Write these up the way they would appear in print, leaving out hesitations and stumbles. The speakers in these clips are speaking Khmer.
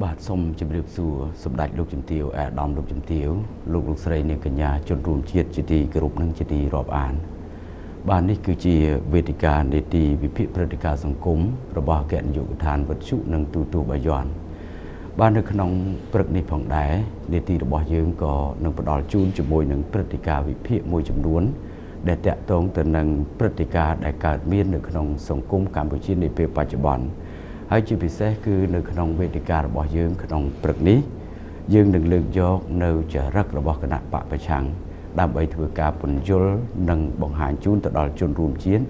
បាទសូមជម្រាបសួរសម្ដេចលោកជំទាវអាដាមលោកជំទាវលោកលោកស្រីនាងកញ្ញាជនរួមជាតិជាទីគោរពនិងជាទីរាប់អានបាទនេះគឺជាវេទិកានេតិវិភាគព្រឹត្តិការណ៍សង្គមរបស់អគ្គនាយកដ្ឋានវិទ្យុនិងទូរទស្សន៍បាយ័នបាទនៅក្នុងព្រឹកនេះផងដែរនេតិរបស់យើងក៏នឹងផ្ដល់ជូនជាមួយនឹងព្រឹត្តិការណ៍វិភាគមួយចំនួនដែលតាក់ទងទៅនឹងព្រឹត្តិការណ៍ដែលកើតមាននៅក្នុងសង្គមកម្ពុជានាពេលបច្ចុប្បន្នហើយជាពិសេសគឺនៅក្នុងវេទិការបស់យើងក្នុងព្រឹកនេះយើងនឹងលើកយកនៅចរិតរបស់គណៈបកប្រឆាំងដើម្បីធ្វើការពន្យល់និងបង្ហាញជូនទៅដល់ជនរួមជាតិ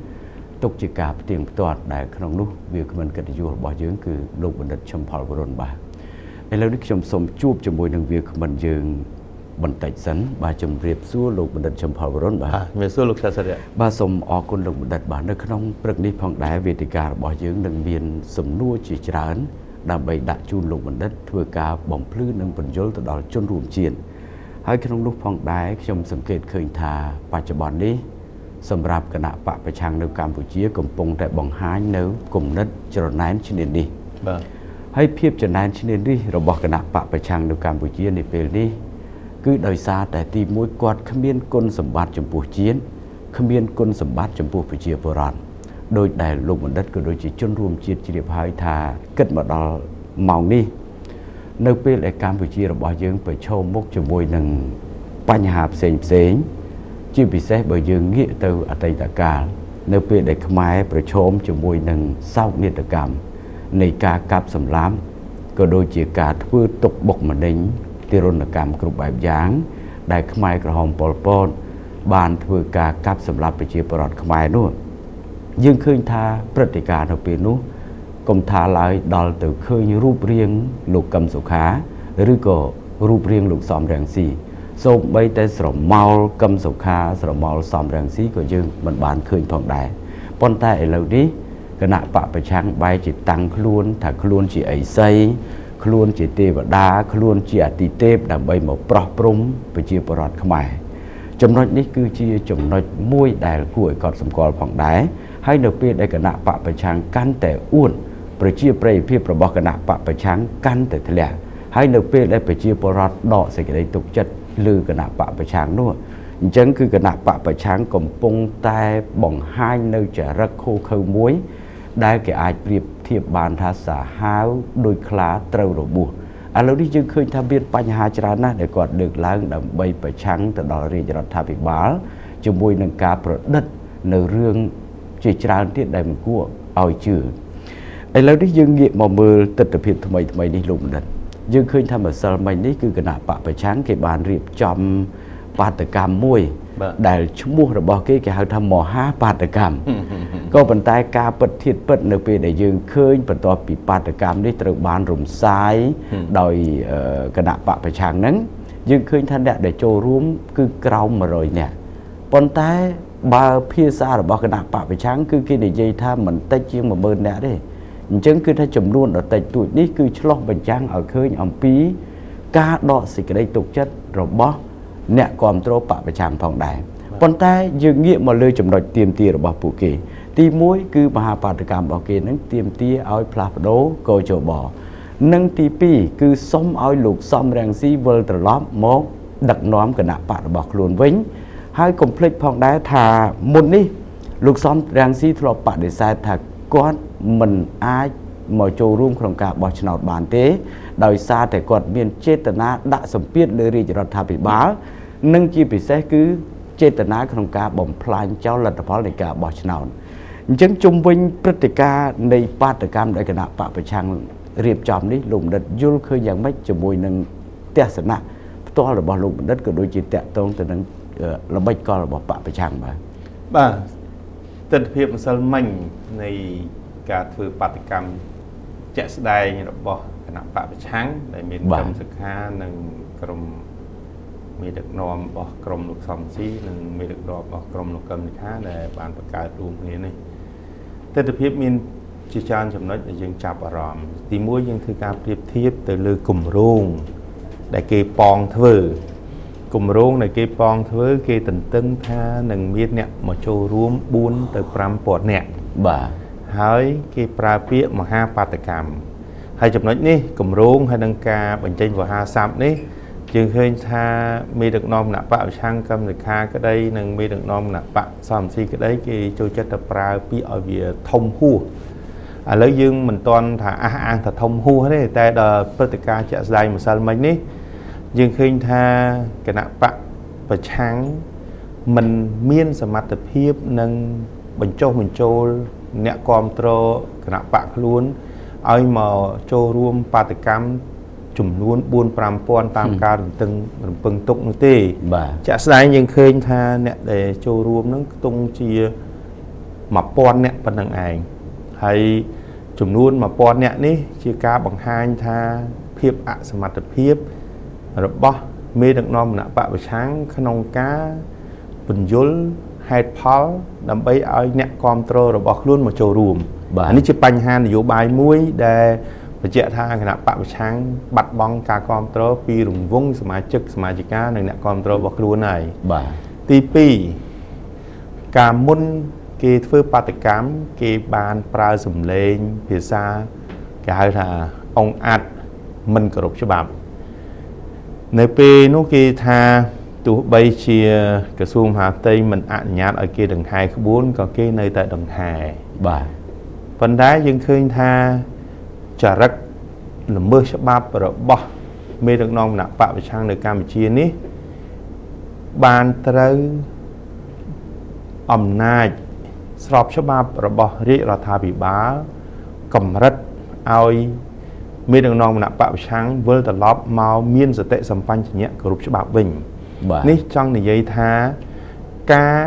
ទុកជាការផ្ទៀងផ្ទាត់ដែលក្នុងនោះវាគ្មិនកិត្តិយសរបស់យើងគឺលោកបណ្ឌិតឈឹមផលវរុណបាទឥឡូវនេះខ្ញុំសូមជួបជាមួយនឹងវាគ្មិនយើងបន្តិចសិនបាទជំរាបសួរលោកបណ្ឌិតឈឹមផលវរុណបាទជំរាបសួរលោកសាស្ត្របាទសូមអរគុណលោកបណ្ឌិតបាទនៅក្នុងព្រឹកនេះផងដែរវេទិការបស់យើងនឹងមានសំណួរជាច្រើនដើម្បីដាក់ជូនលោកបណ្ឌិតធ្វើការបំភ្លឺនិងពន្យល់ទៅដល់ជនរួមជាតិហើយក្នុងនោះផងដែរខ្ញុំសង្កេតឃើញថាបច្ចុប្បន្ននេះសម្រាប់គណៈបកប្រឆាំងនៅកម្ពុជាកំពុងតែបង្ហាញនៅគំនិតច្រណែនឈ្នានីសបាទហើយភាពច្រណែនឈ្នានីសរបស់គណៈបកប្រឆាំងនៅកម្ពុជានាពេលនេះគឺដោយសារតែទីមួយគាត់គ្មានគុណសម្បត្តិចំពោះជាតិគ្មានគុណសម្បត្តិចំពោះប្រជាពលរដ្ឋដោយដែលលោកបណ្ឌិតក៏ដូចជាជនរួមជាតិជ្រាបហើយថាគិតមកដល់ម៉ោងនេះនៅពេលដែលកម្ពុជារបស់យើងប្រឈមមុខជាមួយនឹងបញ្ហាផ្សេងផ្សេងជាពិសេសបើយើងងាកទៅអតីតកាលនៅពេលដែលខ្មែរប្រឈមជាមួយនឹងសោកនាដកម្មនៃការកាប់សម្លាប់ក៏ដូចជាការធ្វើទុកបុកម្នេញទារុណកម្មគ្រប់បែបយ៉ាងដែលខ្មែរក្រហមប៉ុលពតបានធ្វើការកាប់សម្លាប់ប្រជាពលរដ្ឋខ្មែរនោះយើងឃើញថាព្រឹត្តិការណ៍នៅពេលនោះកុំថាឡើយដល់ទៅឃើញរូបរាងលោកកឹមសុខាឬក៏រូបរាងលោកសំរងស៊ីសូម្បីតែស្រមោលកឹមសុខាស្រមោលសំរងស៊ីក៏យើងមិនបានឃើញផងដែរប៉ុន្តែឥឡូវនេះគណៈបកប្រឆាំងបែរជាតាំងខ្លួនថាខ្លួនជាអីសីខ្លួនជាទេវតាខ្លួនជាអតិទេពដើម្បីមកប្រោះព្រំប្រជាពលរដ្ឋខ្មែរចំណុចនេះគឺជាចំណុចមួយដែលគួរឲ្យកត់សម្គាល់ផងដែរហើយនៅពេលដែលគណៈបកប្រឆាំងកាន់តែអួតប្រជាប្រិយភាពរបស់គណៈបកប្រឆាំងកាន់តែធ្លាក់ហើយនៅពេលដែលប្រជាពលរដ្ឋដកសេចក្តីទុកចិត្តលើគណៈបកប្រឆាំងនោះអញ្ចឹងគឺគណៈបកប្រឆាំងកំពុងតែបង្ហាញនៅចរិតឃោរឃៅមួយដែលគេអាចប្រៀបធៀបបានថាសាហាវដោយខ្លាត្រូវរបួសឥឡូវនេះយើងឃើញថាមានបញ្ហាច្រើនណាស់ដែលគាត់លើកឡើងដើម្បីប្រឆាំងទៅដល់រាជរដ្ឋាភិបាលជាមួយនឹងការប្រឌិតនៅរឿងជាច្រើនទៀតដែលមិនគួរឲ្យជឿឥឡូវនេះយើងងាកមកមើលទិដ្ឋភាពថ្មីថ្មីនេះលោកបណ្ឌិតយើងឃើញថាម្សិលមិញនេះគឺគណៈបកប្រឆាំងគេបានរៀបចំបាតកម្មមួយដែលឈ្មោះរបស់គេគេហៅថាមហាបាតកម្មក៏ប៉ុន្តែការពិតធាតុពិតនៅពេលដែលយើងឃើញបន្ទាប់ពីបាតកម្មនេះត្រូវបានរំសាយដោយគណៈបកប្រឆាំងហ្នឹងយើងឃើញថាអ្នកដែលចូលរួមគឺក្រោម100នាក់ប៉ុន្តែបើភាសារបស់គណៈបកប្រឆាំងគឺគេនិយាយថាមិនតិចជាង10000នាក់ទេអញ្ចឹងគឺថាចំនួនដ៏តិចតួចនេះគឺឆ្លុះបញ្ចាំងឲ្យឃើញអំពីការដកសេចក្តីទុកចិត្តរបស់អ្នកគ្រប់គ្រងបកប្រឆាំងផងដែរប៉ុន្តែយើងងាកមកលើចំណុចទាមទាររបស់ពួកគេទី1គឺមហាបាតកម្មរបស់គេនឹងទាមទារឲ្យផ្លាស់ប្ដូរកោជបនិងទី2គឺសុំឲ្យលោកសំរងស៊ីវិលត្រឡប់មកដឹកនាំគណៈបករបស់ខ្លួនវិញហើយកុំភ្លេចផងដែរថាមុននេះលោកសំរងស៊ីធ្លាប់បដិសេធថាគាត់មិនអាចមកចូលរួមក្នុងការបោះឆ្នោតបានទេដោយសារតែគាត់មានចេតនាដាក់សម្ពាធលើរាជរដ្ឋាភិបាលនិងជាពិសេសគឺចេតនាក្នុងការបំផ្លាញចោលលទ្ធផលនៃការបោះឆ្នោតអញ្ចឹងជុំវិញព្រឹត្តិការណ៍នៃបាតកម្មដែលគណៈបកប្រឆាំងរៀបចំនេះលោកបណ្ឌិតយល់ឃើញយ៉ាងម៉េចជាមួយនឹងទស្សនៈផ្ទាល់របស់លោកបណ្ឌិតក៏ដូចជាតាក់ទងទៅនឹងល្បិចកលរបស់បកប្រឆាំងបាទបាទទិដ្ឋភាពម្សិលមិញនៃការធ្វើបាតកម្មជាក់ស្ដែងរបស់គណៈបកប្រឆាំងដែលមានកម្មសុខានិងក្រុមមេដឹកនាំរបស់ក្រុមលោកសំស៊ីនិងមេដឹកនាំរបស់ក្រុមលោកកឹមសុខាដែលបានបង្កើតរួមគ្នានេះទិដ្ឋភាពមានជាច្រើនចំណុចដែលយើងចាប់អារម្មណ៍ទីមួយយើងធ្វើការប្រៀបធៀបទៅលើគម្រោងដែលគេប៉ងធ្វើគម្រោងដែលគេប៉ងធ្វើគេទន្ទឹងថានឹងមានអ្នកមកចូលរួម4ទៅ5000នាក់បាទហើយគេប្រើពាក្យមហាបាតកម្ម ហើយចំណុចនេះគម្រោងហើយនឹងការបញ្ចេញវោហារស័ព្ទនេះយើងឃើញថាមេដឹកនាំគណបក្សប្រឆាំងកម្មសិក្ខាក្តីនិងមេដឹកនាំគណបក្សសំស៊ីក្តីគេចូលចិត្តទៅប្រើពាក្យឲ្យវាធំហួសឥឡូវយើងមិនទាន់ថាអះអាងថាធំហួសទេតែដល់ព្រឹត្តិការណ៍ជាក់ស្ដែងម្សិលមិញនេះយើងឃើញថាគណបក្សប្រឆាំងមិនមានសមត្ថភាពនឹងបញ្ចុះបញ្ចូលអ្នកគាំទ្រគណបក្សខ្លួនឲ្យមកចូលរួមបាតុកម្មចំនួន 4-5 ពាន់តាមការរំពឹងទុកនោះទេបាទជាក់ស្ដែងយើងឃើញថាអ្នកដែលចូលរួមនឹងខ្ទង់ជា 1000 នាក់ប៉ុណ្ណឹងឯងហើយចំនួន 1000 នាក់នេះជាការបង្ហាញថាភាពអសមត្ថភាពរបស់មេដឹកនាំគណបក្សប្រឆាំងក្នុងការពន្យល់ហេតុផលដើម្បីឲ្យអ្នកគាំទ្ររបស់ខ្លួនមកចូលរួមបាទនេះជាបញ្ហានយោបាយមួយដែលបញ្ជាក់ថាគណបក្សប្រឆាំងបាត់បង់ការគាំទ្រពីរង្វង់សមាជិកសមាជិកានិងអ្នកគាំទ្ររបស់ខ្លួនហើយបាទទី2ការមុនគេធ្វើបាតុកម្មគេបានប្រើសម្លេងភាសាគេហៅថាអង្គអាត់មិនគោរពច្បាប់នៅពេលនោះគេថាទោះបីជាក្រសួងមហាផ្ទៃមិនអនុញ្ញាតឲ្យគេដង្ហែក្បួនក៏គេនៅតែដង្ហែបាទប៉ុន្តែយើងឃើញថាចរិតល្មើសច្បាប់របស់មេដឹកនាំគណបក្សប្រឆាំងនៅកម្ពុជានេះបានត្រូវអំណាចស្របច្បាប់របស់រាជរដ្ឋាភិបាលកម្រិតឲ្យមេដឹកនាំគណបក្សប្រឆាំងវិលត្រឡប់មកមានសតិសម្បញ្ញៈគោរពច្បាប់វិញនេះចង់និយាយថាការ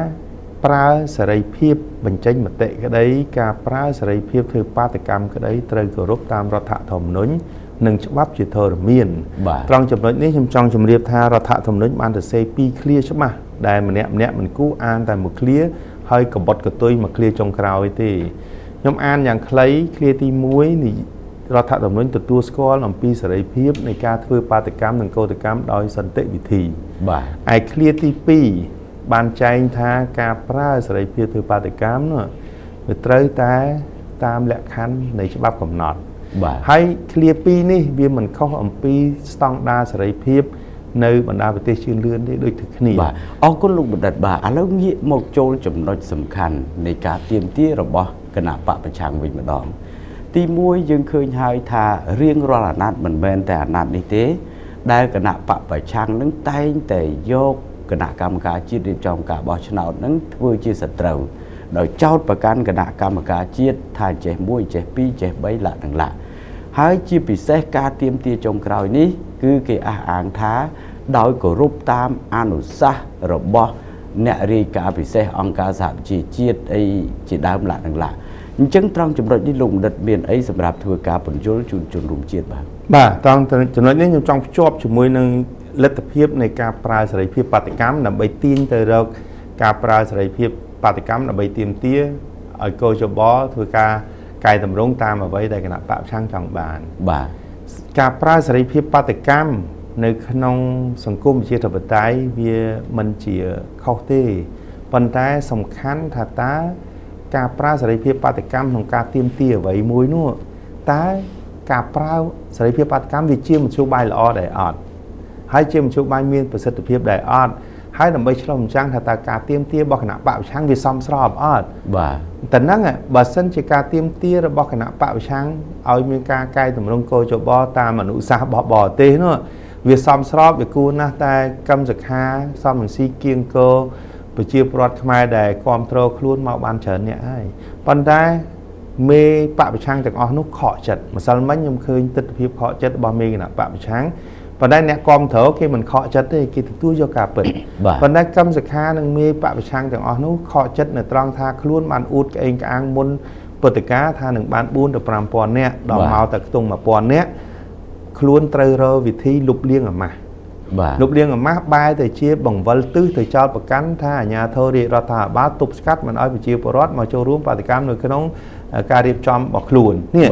ប្រើសេរីភាពបញ្ចេញមតិក្តីការប្រើសេរីភាពធ្វើបាតុកម្មក្តីត្រូវគោរពតាមរដ្ឋធម្មនុញ្ញនិងច្បាប់ជាធរមានត្រង់ចំណុចនេះខ្ញុំចង់ជម្រាបថារដ្ឋធម្មនុញ្ញបានសរសេរពីរឃ្លាច្បាស់ដែលម្នាក់ម្នាក់មិនគួរអានតែមួយឃ្លាហើយកបត់កតុយមួយឃ្លាចុងក្រោយទេខ្ញុំអានយ៉ាងខ្លីឃ្លាទី1នេះរដ្ឋធម្មនុញ្ញទទួលស្គាល់អំពីសេរីភាពនៃការធ្វើបាតុកម្មនិងកោតកម្មដោយសន្តិវិធីបាទឯឃ្លាទី2បានចែងថាការប្រើសេរីភាពធ្វើបាតុកម្មនោះវាត្រូវតែតាមលក្ខខណ្ឌនៃច្បាប់កំណត់បាទហើយឃ្លា2នេះវាមិនខុសអំពីស្តង់ដារសេរីភាពនៅបណ្ដាប្រទេសជឿនលឿនទេដូចគ្នាបាទអរគុណលោកបណ្ឌិតបាទឥឡូវងាកមកចូលចំណុចសំខាន់នៃការទាមទាររបស់គណបក្សប្រឆាំងវិញម្ដងទី1យើងឃើញហើយថារៀងរាល់អាណត្តិមិនមែនតែអាណត្តិនេះទេដែលគណបក្សប្រឆាំងនឹងតែងតែយកគណៈកម្មការជាតិរៀបចំការបោះឆ្នោតនឹងធ្វើជាសត្រូវដោយចោទប្រកាន់គណៈកម្មការជាតិថាចេះ1ចេះ2ចេះ3លក្ខណៈហើយជាពិសេសការទាមទារចុងក្រោយនេះគឺគេអះអាងថាដោយគោរពតាមអនុសាសន៍របស់អ្នករាយការណ៍ពិសេសអង្គការសហប្រជាជាតិអីជាដើមលក្ខណៈអញ្ចឹងត្រង់ចំណុចនេះលោកបណ្ឌិតមានអីសម្រាប់ធ្វើការពន្យល់ជូនជនរួមជាតិបាទបាទត្រង់ចំណុចនេះខ្ញុំចង់ភ្ជាប់ជាមួយនឹងលទ្ធភាពនៃការប្រើសេរីភាពបាតុកម្មដើម្បីទាញទៅរកការប្រើសេរីភាពបាតុកម្មដើម្បីទាមទារឲ្យកោជបធ្វើការកែតម្រង់តាមអ្វីដែលគណៈបក្សប្រឆាំងចង់បានបាទការប្រើសេរីភាពបាតុកម្មនៅក្នុងសង្គមប្រជាធិបតេយ្យវាមិនជាខុសទេប៉ុន្តែសំខាន់ថាតើការប្រើសេរីភាពបាតុកម្មក្នុងការទាមទារអ្វីមួយនោះតើការប្រើសេរីភាពបាតុកម្មវាជាមធ្យោបាយល្អដែរអត់ហើយជាមធ្យោបាយមានប្រសិទ្ធភាពដែរអត់ហើយដើម្បីឆ្លុះបញ្ចាំងថាតើការទាមទាររបស់គណៈបក្សប្រឆាំងវាសមស្របអត់បាទតែហ្នឹងបើសិនជាការទាមទាររបស់គណៈបក្សប្រឆាំងឲ្យមានការកែតម្រង់កោជបតាមអនុសាសន៍របស់បរទេសនោះវាសមស្របវាគួរណាស់តែកម្មសខាសំរងស៊ីគៀងគោប្រជាពលរដ្ឋខ្មែរដែលគ្រប់គ្រងខ្លួនមកបានច្រើនអ្នកហើយប៉ុន្តែមេបក្សប្រឆាំងទាំងអស់នោះខកចិត្តម្សិលមិញខ្ញុំឃើញទិដ្ឋភាពខកចិត្តរបស់មេគណៈបក្សប្រឆាំងប៉ុន្តែអ្នកគាំទ្រគេមិនខកចិត្តទេគេទទួលយកការពិតប៉ុន្តែកម្មសខានិងមេបក្សប្រឆាំងទាំងអស់នោះខកចិត្តនៅត្រង់ថាខ្លួនបានអួតក្អេងក្អាងមុនព្រឹត្តិការណ៍ថានឹងបាន4ទៅ5000នាក់ដល់មកតែខ្ទង់1000នាក់ខ្លួនត្រូវរកវិធីលុបលាងអាម៉ាស់លុបលាងអាម៉ាស់បែរទៅជាបង្វិលទិសទៅចោទប្រកាន់ថាអាជ្ញាធររាជរដ្ឋាភិបាលទប់ស្កាត់មិនឲ្យប្រជាពលរដ្ឋមកចូលរួមបាតុកម្មនៅក្នុងការរៀបចំរបស់ខ្លួននេះ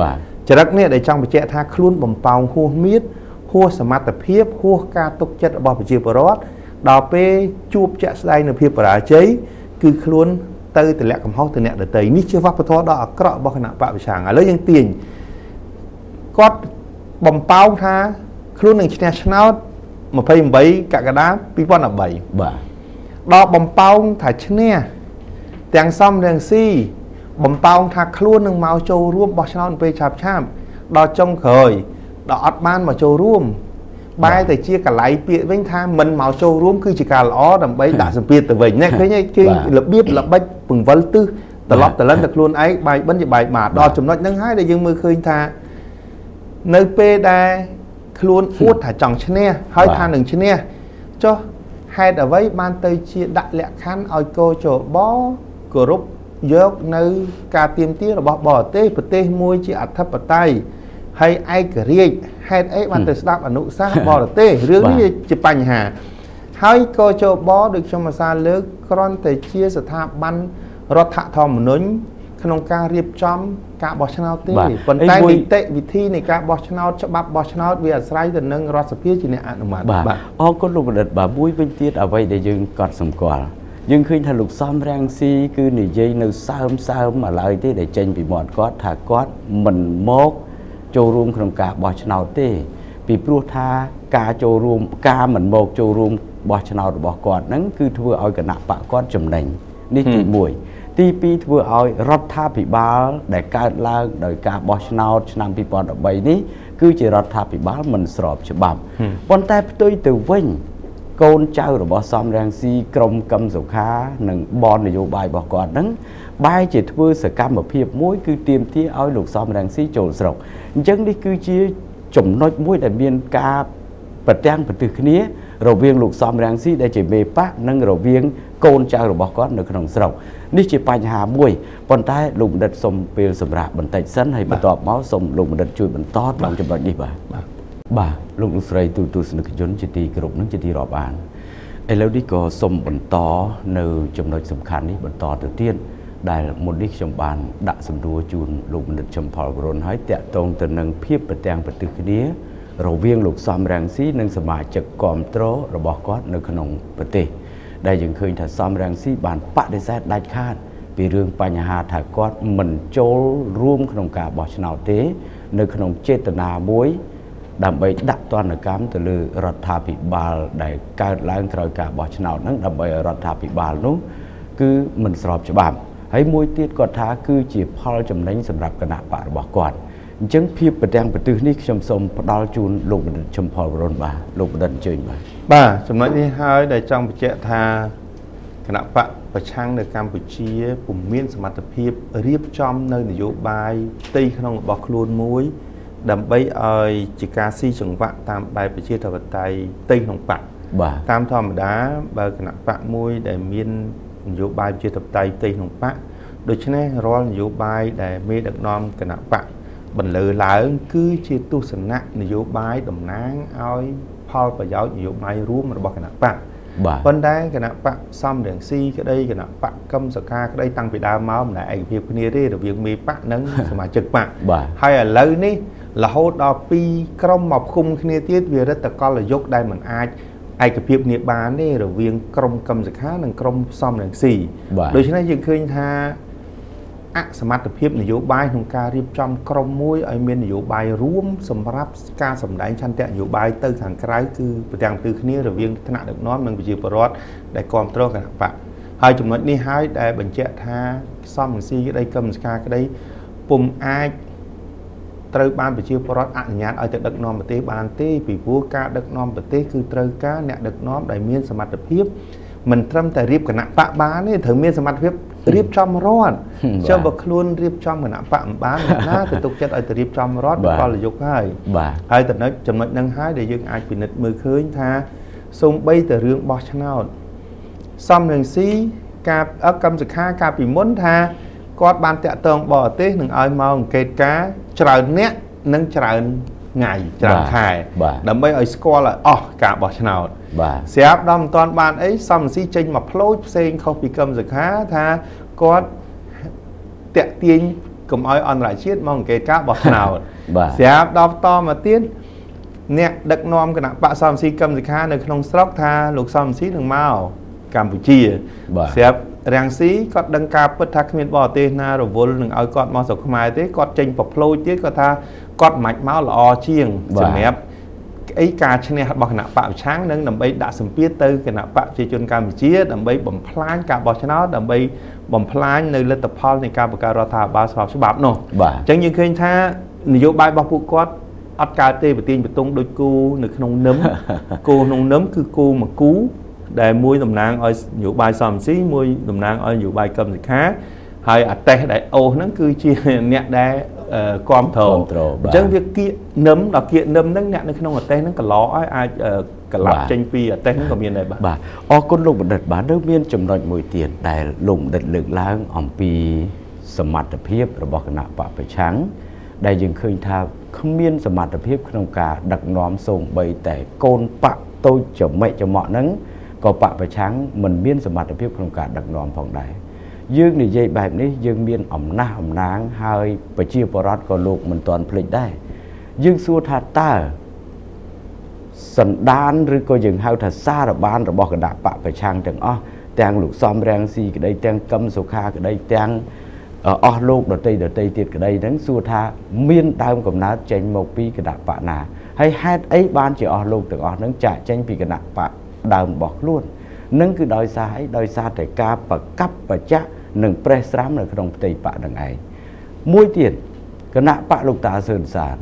ចរិតនេះដែលចង់បញ្ជាក់ថាខ្លួនបំផោងហួសមៀតហួសសមត្ថភាពហួសការទុកចិត្តរបស់ប្រជាពលរដ្ឋដល់ពេលជួបជាក់ស្ដែងនៅភាពបរាជ័យគឺខ្លួនទៅទម្លាក់កំហុសទៅអ្នកដទៃនេះជាវប្បធម៌ដ៏អាក្រក់របស់គណៈបក្សប្រឆាំងឥឡូវយើងទាញ គាត់បំប៉ោងថាខ្លួននឹងឈ្នះឆ្នោត28កក្កដា2013បាទដល់បំប៉ោងថាឈ្នះទាំងសំរងស៊ីបំប៉ោងថាខ្លួននឹងមកចូលរួមបោះឆ្នោតពេលឆាប់ឆាប់ដល់ចុងក្រោយដល់អត់បានមកចូលរួមបែរទៅជាកលៃពាក្យវិញថាមិនមកចូលរួមគឺជាការល្អដើម្បីដាក់សម្ពាធទៅវិញនេះឃើញគេរបៀបល្បិចពង្វិលទិសត្រឡប់ត្រលិនទៅខ្លួនឯងបាយបិណ្ឌជាបាយបាតដល់ចំណុចហ្នឹងហើយដែលយើងមើលឃើញថានៅពេលដែលខ្លួនអួតថាចង់ឈ្នះហើយថានឹងឈ្នះចុះហេតុអ្វីបានទៅជាដាក់លក្ខខណ្ឌឲ្យកោជបគោរពយកនៅការទាមទាររបស់បរទេសប្រទេសមួយជាអធិបតេយ្យហើយឯករាជ្យហេតុអីបានទៅស្ដាប់អនុសាសន៍បរទេសរឿងនេះជាបញ្ហាហើយកោជបដូចខ្ញុំអាសាលើកគ្រាន់តែជាស្ថាប័នរដ្ឋធម្មនុញ្ញក្នុងការរៀបចំការបោះឆ្នោតទេប៉ុន្តែនីតិវិធីនៃការបោះឆ្នោតច្បាប់បោះឆ្នោតវាអាស្រ័យទៅនឹងរដ្ឋសភាជាអ្នកអនុម័តបាទអរគុណលោកបណ្ឌិតបាទមួយវិញទៀតអ្វីដែលយើងកត់សម្គាល់យើងឃើញថាលោកសំរងស៊ីគឺនិយាយនៅសើមសើមឡើយទេដែលចេញពីមាត់គាត់ថាគាត់មិនមកចូលរួមក្នុងការបោះឆ្នោតទេពីព្រោះថាការចូលរួមការមិនមកចូលរួមបោះឆ្នោតរបស់គាត់ហ្នឹងគឺធ្វើឲ្យគណៈបកគាត់ចំណេញនេះទី1ទី2ធ្វើឲ្យរដ្ឋាភិបាលដែលកើតឡើងដោយការបោះឆ្នោតឆ្នាំ2013នេះគឺជារដ្ឋាភិបាលមិនស្របច្បាប់ប៉ុន្តែផ្ទុយទៅវិញកូនចៅរបស់សំរងស៊ីក្រុមកឹមសុខានិងបននយោបាយរបស់គាត់ហ្នឹងបែរជាធ្វើសកម្មភាពមួយគឺទាមទារឲ្យលោកសំរងស៊ីចូលស្រុកអញ្ចឹងនេះគឺជាចំណុចមួយដែលមានការប្រទាំងប្រទិសគ្នារវាងលោកសំរងស៊ីដែលជាមេបកនិងរវាងកូនចៅរបស់គាត់នៅក្នុងស្រុកនេះជាបញ្ហាមួយប៉ុន្តែលោកបណ្ឌិតសូមពេលសម្រាប់បន្តិចសិនហើយបន្ទាប់មកសូមលោកបណ្ឌិតជួយបន្តត្រង់ចំណុចនេះបាទបាទលោកលោកស្រីទូទស្សនិកជនជាទីគោរពនិងជាទីរាប់អានឥឡូវនេះក៏សូមបន្តនៅចំណុចសំខាន់នេះបន្តទៅទៀតដែលមុននេះខ្ញុំបានដាក់សំណួរជូនលោកបណ្ឌិតចំផលវរុណហើយតាក់ទងទៅនឹងភាពប្រទាំងប្រទិសគ្នារវាងលោកសំរងស៊ីនិងសមាជិកគាំទ្ររបស់គាត់នៅក្នុងប្រទេសដែលយើងឃើញថាសំរងស៊ីបានបដិសេធដាច់ខាតពីរឿងបញ្ហាថាគាត់មិនចូលរួមក្នុងការបោះឆ្នោតទេនៅក្នុងចេតនាមួយដើម្បីដាក់ទណ្ឌកម្មទៅលើរដ្ឋាភិបាលដែលកើតឡើងក្រោយការបោះឆ្នោតហ្នឹងដើម្បីឲ្យរដ្ឋាភិបាលនោះគឺមិនស្របច្បាប់ហើយមួយទៀតគាត់ថាគឺជាផលចំណេញសម្រាប់គណៈបករបស់គាត់អញ្ចឹងភាពប្រទាំងប្រទិសនេះខ្ញុំសូមផ្ដល់ជូនលោកបណ្ឌិតជំផលវរុណបាទលោកបណ្ឌិតអញ្ជើញបាទបាទចំណុចនេះហើយដែលចង់បញ្ជាក់ថាគណៈបកប្រឆាំងនៅកម្ពុជាពុំមានសមត្ថភាពរៀបចំនៅនយោបាយផ្ទៃក្នុងរបស់ខ្លួនមួយដើម្បីឲ្យជាការស៊ីចង្វាក់តាមបែបប្រជាធិបតេយ្យផ្ទៃក្នុងបកតាមធម្មតាបើគណៈបកមួយដែលមាននយោបាយប្រជាធិបតេយ្យផ្ទៃក្នុងបកដូច្នេះរាល់នយោបាយដែលមេដឹកនាំគណៈបកបន្លឺឡើងគឺជាទស្សនៈនយោបាយតំណាងឲ្យផលប្រយោជន៍នយោបាយរួមរបស់គណៈបកប៉ុន្តែគណៈបកសំរងស៊ីក្តីគណៈបកកឹមសុខាក្តីតាំងពីដើមមកមិនដែលឯកភាពគ្នាទេរវាងមេបកនិងសមាជិកបកហើយឥឡូវនេះរហូតដល់ពីរក្រុមមកផ្គុំគ្នាទៀតវារិទ្ធកលយុគដែលមិនអាចឯកភាពគ្នាបានទេរវាងក្រុមកឹមសុខានិងក្រុមសំរងស៊ីដូច្នេះយើងឃើញថាអសមត្ថភាពនយោបាយក្នុងការរៀបចំក្រុមមួយឲ្យមាននយោបាយរួមសម្រាប់ការសម្ដែងឆន្ទៈនយោបាយទៅខាងក្រៅគឺប្រទាំងទិសគ្នារវាងថ្នាក់ដឹកនាំនិងប្រជាពលរដ្ឋដែលគ្រប់គ្រងគណៈបកហើយចំណុចនេះហើយដែលបញ្ជាក់ថាសំរងស៊ីក្តីកឹមសុខាក្តីពុំអាចត្រូវបានប្រជាពលរដ្ឋអនុញ្ញាតឲ្យទៅដឹកនាំប្រទេសបានទេពីព្រោះការដឹកនាំប្រទេសគឺត្រូវការអ្នកដឹកនាំដែលមានសមត្ថភាពមិនត្រឹមតែរៀបគណៈបកបានទេត្រូវមានសមត្ថភាពរៀបចំរដ្ឋចុះបើខ្លួនរៀបចំគណៈបកមិនបានណាទៅទុកចិត្តឲ្យទៅរៀបចំរដ្ឋកលយុគហើយហើយចំណុចហ្នឹងហើយដែលយើងអាចពិនិត្យមើលឃើញថាសូម្បីតែរឿងបោះឆ្នោតសំរងស៊ីការកម្មសុខាកាលពីមុនថាគាត់បានតាក់ទងបរទេសនឹងឲ្យមកអង្កេតការច្រើនអ្នកនិងច្រើនថ្ងៃច្រើនខែដើម្បីឲ្យស្គាល់ឲ្យអស់ការបោះឆ្នោតស្រាប់ដល់មិនទាន់បានអីសំរងស៊ីចេញមកផ្លោចផ្សេងខុសពីកឹមសុខាថាគាត់តាក់ទាញកុំឲ្យអន្តរជាតិមកអង្កេតការបោះឆ្នោតស្រាប់ដល់តមកទៀតអ្នកដឹកនាំគណៈបកសំរងស៊ីកឹមសុខានៅក្នុងស្រុកថាលោកសំរងស៊ីនឹងមកកម្ពុជាស្រាប់រាំងស៊ីគាត់ដឹងការពិតថាគ្មានបរទេសណារវល់នឹងឲ្យគាត់មកស្រុកខ្មែរទេគាត់ចេញប្រផ្លោចទៀតគាត់ថា គាត់មិនមកល្អជាងសម្រាប់អីការឈ្នះរបស់គណៈបកប្រឆាំងនិងដើម្បីដាក់សម្ពាធទៅគណៈបកប្រជាជនកម្ពុជាដើម្បីបំផ្លាញការបោះឆ្នោតដើម្បីបំផ្លាញនៅលទ្ធផលនៃការបង្កើតរដ្ឋាភិបាលស្របច្បាប់នោះអញ្ចឹងយើងឃើញថានយោបាយរបស់ពួកគាត់អត់កើតទេប្រទាញប្រទង់ដូចគូនៅក្នុងនឹមគូក្នុងនឹមគឺគូមួយគូដែលមួយតំណាងឲ្យនយោបាយសំស៊ីមួយតំណាងឲ្យនយោបាយកឹមសុខាហើយអាតេសដែលអូសហ្នឹងគឺជាអ្នកដែលគ្រប់គ្រងអញ្ចឹងវាគៀកនឹមដល់គៀកនឹមហ្នឹងអ្នកនៅក្នុងអាតេសហ្នឹងកឡឲ្យអាចកលាប់ចេញពីអាតេសហ្នឹងក៏មានដែរបាទបាទអរគុណលោកបណ្ឌិតបាទនៅមានចំណុចមួយទៀតដែលលោកបណ្ឌិតលើកឡើងអំពីសមត្ថភាពរបស់គណៈបកប្រឆាំងដែលយើងឃើញថាគ្មានសមត្ថភាពក្នុងការដឹកនាំសូម្បីតែកូនបកតូចចំណិចចំក់ហ្នឹងក៏បកប្រឆាំងមិនមានសមត្ថភាពក្នុងការដឹកនាំផងដែរយើងនិយាយបែបនេះយើងមានអំណះអំណាងហើយប្រជាពលរដ្ឋក៏លោកមិនទាន់ភ្លេចដែរយើងសួរថាតើសន្តានឬក៏យើងហៅថាសារបានរបស់គណៈបកប្រឆាំងទាំងអស់ទាំងលោកសំរងស៊ីក្តីទាំងកឹមសុខាក្តីទាំងអស់លោកដតីដតីទៀតក្តីហ្នឹងសួរថាមានដើមកំណើតចេញមកពីគណៈបកណាហើយហេតុអីបានជាអស់លោកទាំងអស់ហ្នឹងចាកចេញពីគណៈបកដើមរបស់ខ្លួននឹងគឺដោយសារអីដោយសារតែការប្រកាប់ប្រចាក់និងប្រេះស្រាំនៅក្នុងផ្ទៃបកនឹងឯងមួយទៀតគណៈបកលោកតាសឿនសាន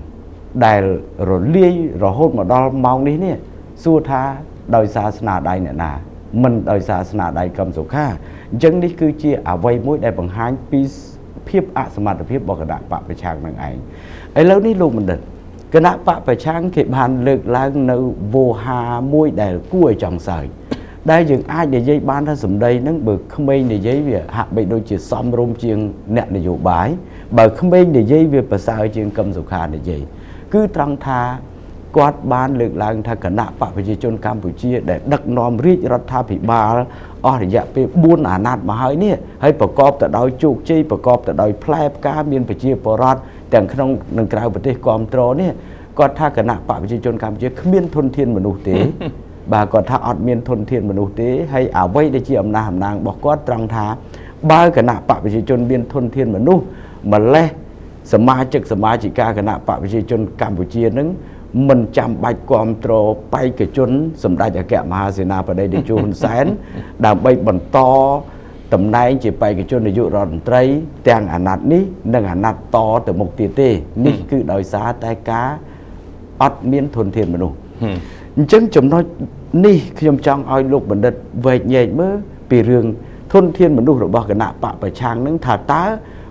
ដែលរលាយរហូតមកដល់ម៉ោងនេះនេះសួរថាដោយសារស្នាដៃអ្នកណាមិនដោយសារស្នាដៃកឹមសុខាអញ្ចឹងនេះគឺជាអ្វីមួយដែលបង្ហាញពីភាពអសមត្ថភាពរបស់គណៈបកប្រឆាំងនឹងឯងឥឡូវនេះលោកបណ្ឌិតគណៈបកប្រឆាំងគេបានលើកឡើងនៅវោហាមួយដែលគួរឲ្យចង់សើចដែលយើងអាចនិយាយបានថាសម្ដីហ្នឹងបើក្មេងនិយាយវាហាក់បីដូចជាសមរម្យជាងអ្នកនយោបាយបើក្មេងនិយាយវាប្រសើរជាងកឹមសុខានិយាយគឺត្រង់ថាគាត់បានលើកឡើងថាគណៈបកប្រជាជនកម្ពុជាដែលដឹកនាំរាជរដ្ឋាភិបាលអស់រយៈពេល4អាណត្តិមកហើយនេះហើយប្រកបទៅដោយជោគជ័យប្រកបទៅដោយផ្លែផ្កាមានប្រជាពលរដ្ឋទាំងក្នុងនិងក្រៅប្រទេសគាំទ្រនេះគាត់ថាគណៈបកប្រជាជនកម្ពុជាគ្មានធនធានមនុស្សទេបាទគាត់ថាអត់មានធនធានមនុស្សទេហើយអ្វីដែលជាអំណះអំណាងរបស់គាត់ត្រង់ថាបើគណៈបកប្រជាជនមានធនធានមនុស្សម្លេះសមាជិកសមាជិកាគណៈបកប្រជាជនកម្ពុជានឹងមិនចាំបាច់គាំទ្របេក្ខជនសម្ដេចអគ្គមហាសេនាបតីតេជោហ៊ុនសែនដើម្បីបន្តតំណែងជាបេក្ខជននាយករដ្ឋមន្ត្រីទាំងអាណត្តិនេះនិងអាណត្តិតទៅមុខទៀតទេនេះគឺដោយសារតែការអត់មានធនធានមនុស្សអញ្ចឹងចំណុចនេះខ្ញុំចង់ឲ្យលោកបណ្ឌិតវែកញែកមើលពីរឿងធនធានមនុស្សរបស់គណៈបកប្រឆាំងនឹងថាតើ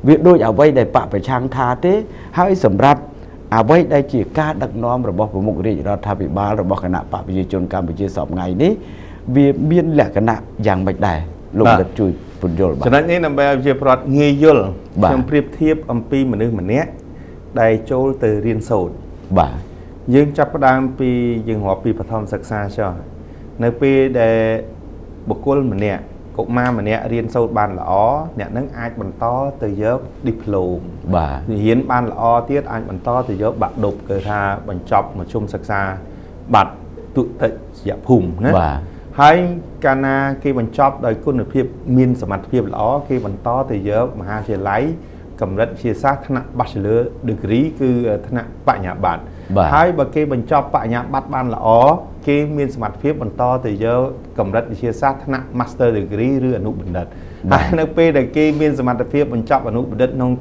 វាដូចអ្វីដែលបកប្រឆាំងថាទេហើយសម្រាប់អ្វីដែលជាការដឹកនាំរបស់ប្រមុខរាជរដ្ឋាភិបាលរបស់គណៈបកប្រជាជនកម្ពុជាសព្វថ្ងៃនេះវាមានលក្ខណៈយ៉ាងម៉េចដែរលោកបណ្ឌិតជួយពន្យល់បាទចំណុចនេះដើម្បីឲ្យប្រជាពលរដ្ឋងាយយល់ខ្ញុំប្រៀបធៀបអំពីមនុស្សម្នាក់ដែលចូលទៅរៀនសូត្របាទយើងចាប់ផ្ដើមពីយើងរាប់ពីបឋមសិក្សាចុះនៅពេលដែលបុគ្គលម្នាក់កុមារម្នាក់រៀនសូត្របានល្អអ្នកនឹងអាចបន្តទៅយកឌីប្លូមបាទរៀនបានល្អទៀតអាចបន្តទៅយកបាក់ឌុបគឺថាបញ្ចប់មធ្យមសិក្សាបាត់ទុតិយភូមិណាបាទហើយកាលណាគេបញ្ចប់ដោយគុណភាពមានសមត្ថភាពល្អគេបន្តទៅយកមហាវិទ្យាល័យកម្រិតវិទ្យាសាស្ត្រថ្នាក់ Bachelor Degree គឺថ្នាក់បញ្ញាបត្រហើយបើគេបញ្ចប់បញ្ញាបត្របានល្អគេមានសមត្ថភាពបន្តទៅយកកម្រិតវិទ្យាសាស្ត្រថ្នាក់ Master Degree ឬអនុបណ្ឌិតហើយនៅពេលដែលគេមានសមត្ថភាពបញ្ចប់អនុបណ្ឌិតក្នុង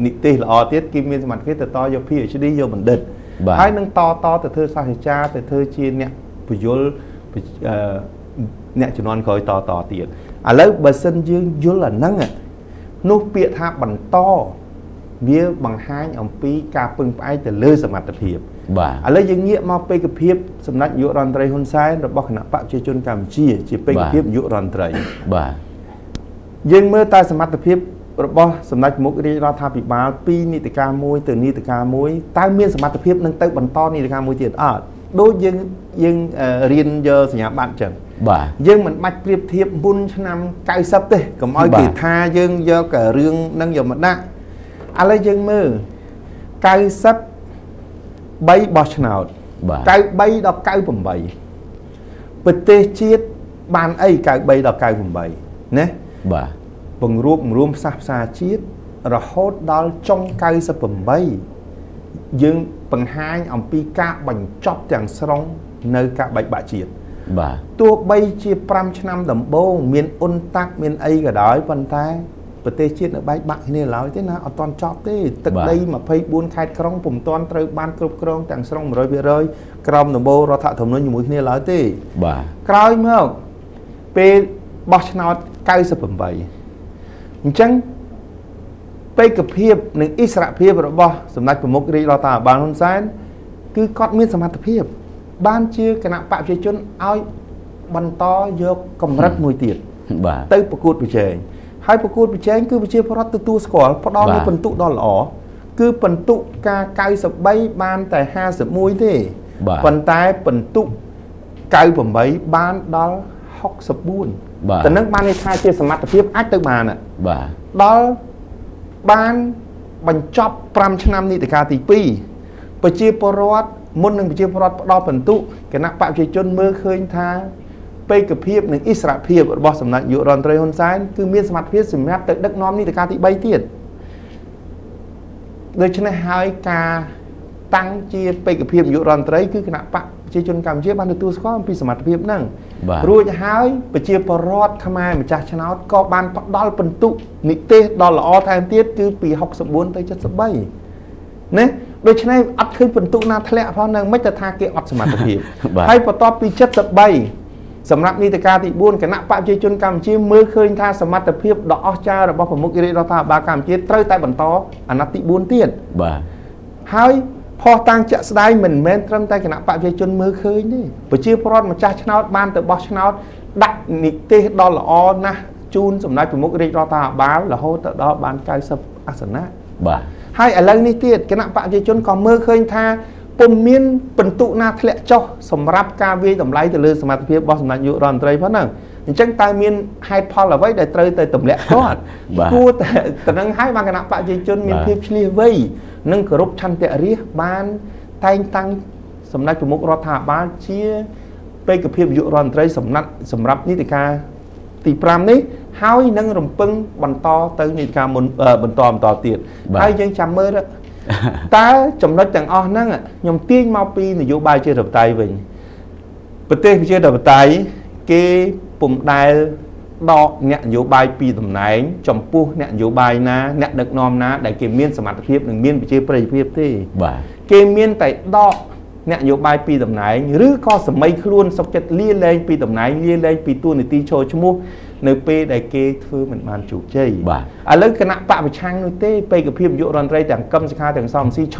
និទេសល្អទៀតគេមានសមត្ថភាពទៅតយក PhD យកបណ្ឌិតហើយនឹងតទៅធ្វើសាស្ត្រាចារ្យទៅធ្វើជាអ្នកពយល់អ្នកជំនាន់ក្រោយតទៀតឥឡូវបើសិនយើងយល់អាហ្នឹងនោះពាក្យថាបន្តវាបង្ហាញអំពីការពឹងផ្អែកទៅលើសមត្ថភាពបាទឥឡូវយើងងាកមកបេក្ខភាពសម្ដេចនាយករដ្ឋមន្ត្រីហ៊ុនសែនរបស់គណៈបកប្រជាជនកម្ពុជាជាបេក្ខភាពនាយករដ្ឋមន្ត្រីបាទយើងមើលតែសមត្ថភាពរបស់សម្ដេចមុខរាជរដ្ឋាភិបាលពីនីតិកាលមួយទៅនីតិកាលមួយតើមានសមត្ថភាពនឹងទៅបន្តនីតិកាលមួយទៀតអត់ដូចយើងរៀនយកសញ្ញាបត្រអញ្ចឹងបាទយើងមិនបាច់ប្រៀបធៀបមុនឆ្នាំ90ទេកុំឲ្យគេថាយើងយករឿងនឹងយកមកដាក់ឥឡូវយើងមើល93បោះឆ្នោត93ដល់98ប្រទេសជាតិបានអី93ដល់98ណាបាទបង្រួបបង្រួមផ្សះផ្សាជាតិរហូតដល់ចុង98 យើងបង្ហាញអំពីការបញ្ចប់ទាំងស្រុងនៅការបែកបាក់ជាតិបាទទោះបីជា5ឆ្នាំដំបូងមានអ៊ុនតាក់មានអីក៏ដោយប៉ុន្តែប្រទេសជាតិនៅបែកបាក់គ្នាឡើយទេណាអត់ទាន់ចប់ទេទឹកដី24ខេត្តក្រុងពុំទាន់ត្រូវបានគ្រប់គ្រងទាំងស្រុង 100% ក្រោមដំបូលរដ្ឋធម្មនុញ្ញជាមួយគ្នាឡើយទេបាទក្រោយមកពេលបោះឆ្នោត98អញ្ចឹងបេក្ខភាពនិងអិសរភាពរបស់សម្ដេចប្រមុខរាជរដ្ឋាភិបាលហ៊ុនសែនគឺគាត់មានសមត្ថភាពបានជាគណៈបកប្រជាជនឲ្យបន្តយកកម្រិតមួយទៀតបាទទៅប្រកួតប្រជែងហើយប្រកួតប្រជែងគឺប្រជាពលរដ្ឋទទួលស្គាល់ផ្ដល់នូវពិន្ទុដ៏ល្អគឺពិន្ទុការ93បានតែ51ទេប៉ុន្តែពិន្ទុ98បានដល់64តែនឹងបានន័យថាជាសមត្ថភាពអាចទៅបានបាទដល់បានបញ្ចប់5ឆ្នាំនីតិកាលទី2ប្រជាពលរដ្ឋមុននឹងប្រជាពលរដ្ឋផ្ដល់ពិន្ទុគណៈបកប្រជាជនមើលឃើញថាបេក្ខភាពនិងអិសរភាពរបស់សម្ដេចនាយករដ្ឋមន្ត្រីហ៊ុនសែនគឺមានសមត្ថភាពសម្រាប់ទៅដឹកនាំនីតិកាលទី3ទៀតដូច្នេះហើយការតាំងជាបេក្ខភាពនាយករដ្ឋមន្ត្រីគឺគណៈបកប្រជាជនកម្ពុជាបានទទួលស្គាល់អំពីសមត្ថភាពហ្នឹងរួចហើយប្រជាពលរដ្ឋខ្មែរម្ចាស់ឆ្នោតក៏បានផ្ដល់ពិន្ទុនិទេសដ៏ល្អថែមទៀតគឺពី64ទៅ73ណាដូច្នេះអត់ឃើញពិន្ទុណាធ្លាក់ផងហ្នឹងមិនទៅថាគេអត់សមត្ថភាពហើយបន្ទាប់ពី73សម្រាប់នីតិកាលទី4គណៈបកប្រជាជនកម្ពុជាមើលឃើញថាសមត្ថភាពដ៏អស្ចារ្យរបស់ប្រមុខរាជរដ្ឋាភិបាលកម្ពុជាត្រូវតែបន្តអាណត្តិទី4ទៀតបាទហើយភស្តុតាងជាក់ស្ដែងមិនមែនត្រឹមតែគណៈបកប្រជាជនមើលឃើញទេប្រជាពលរដ្ឋម្ចាស់ឆ្នោតបានទៅបោះឆ្នោតដាក់និទេសដ៏ល្អណាស់ជូនសម្ដេចប្រមុខរាជរដ្ឋាភិបាលរហូតទៅដល់បាន90អាសនៈបាទហើយឥឡូវនេះទៀតគណៈបកប្រជាជនក៏មើលឃើញថាពុំមានពិន្ទុណាធ្លាក់ចុះសម្រាប់ការវាយតម្លៃទៅលើសមត្ថភាពរបស់សម្ដេចនាយករដ្ឋមន្ត្រីផងហ្នឹងអញ្ចឹងតើមានហេតុផលអ្វីដែលត្រូវតែទម្លាក់គាត់គួរតែតំណឹងឲ្យបានគណៈបកប្រជាជនមានភាពឆ្លៀសវៃនិងគោរពឆន្ទៈរាស្ត្របានតែងតាំងសម្ដេចប្រមុខរដ្ឋាភិបាលជាបេក្ខភាពនាយករដ្ឋមន្ត្រីសម្រាប់នីតិកាលទី5នេះហើយនឹងរំពឹងបន្តទៅនីតិកាលមុនបន្តទៀតហើយយើងចាំមើលតើចំណុចទាំងអស់ហ្នឹងខ្ញុំទាញមកពីនយោបាយប្រជាធិបតេយ្យវិញប្រទេសប្រជាធិបតេយ្យគេពុំដែលដកអ្នកនយោបាយពីតំណែងចំពោះអ្នកនយោបាយណាអ្នកដឹកនាំណាដែលគេមានសមត្ថភាពនិងមានប្រជាប្រិយភាពទេបាទគេមានតែដកអ្នកនយោបាយពីតំណែងឬក៏សម័យខ្លួនសុខចិត្តលាលែងពីតំណែងលាលែងពីតួនាទីចូលឈ្មោះនៅពេលដែលគេធ្វើមិនបានជោគជ័យបាទឥឡូវគណៈបកប្រឆាំងនោះទេបេក្ខភាពនាយករដ្ឋមន្ត្រីទាំងកឹមសុខាទាំងសំស៊ីឈ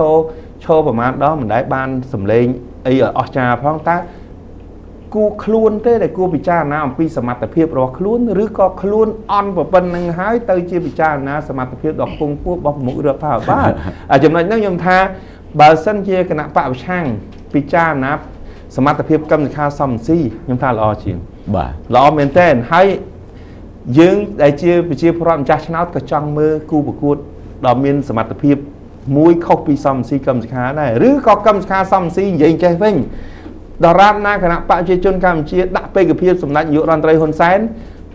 រប្រមាណដងមិនដែលបានសម្លេងអីឲ្យអស្ចារ្យផងតើគួរខ្លួនទេដែលគួរពិចារណាអំពីសមត្ថភាពរបស់ខ្លួនឬក៏ខ្លួនអន់ប៉ុណ្្នឹងហើយទៅជាពិចារណាសមត្ថភាពដ៏ខ្ពង់ខ្ពស់របស់ប្រមុខរដ្ឋាភិបាលចំណុចហ្នឹងខ្ញុំថាបើសិនជាគណៈបកប្រឆាំងពិចារណាសមត្ថភាពកឹមសុខាសំស៊ីខ្ញុំថាល្អជាងបាទល្អមែនទែនហើយយើងដែលជាប្រជាពលរដ្ឋម្ចាស់ឆ្នោតក៏ចង់មើលគូប្រកួតដ៏មានសមត្ថភាពមួយខុសពីសំស៊ីកឹមសុខាដែរឬក៏កឹមសុខាសំស៊ីនិយាយចេះវិញដរាបណាគណៈបកប្រជាជនកម្ពុជាដាក់បេក្ខភាពសម្ដេចនាយករដ្ឋមន្ត្រីហ៊ុនសែន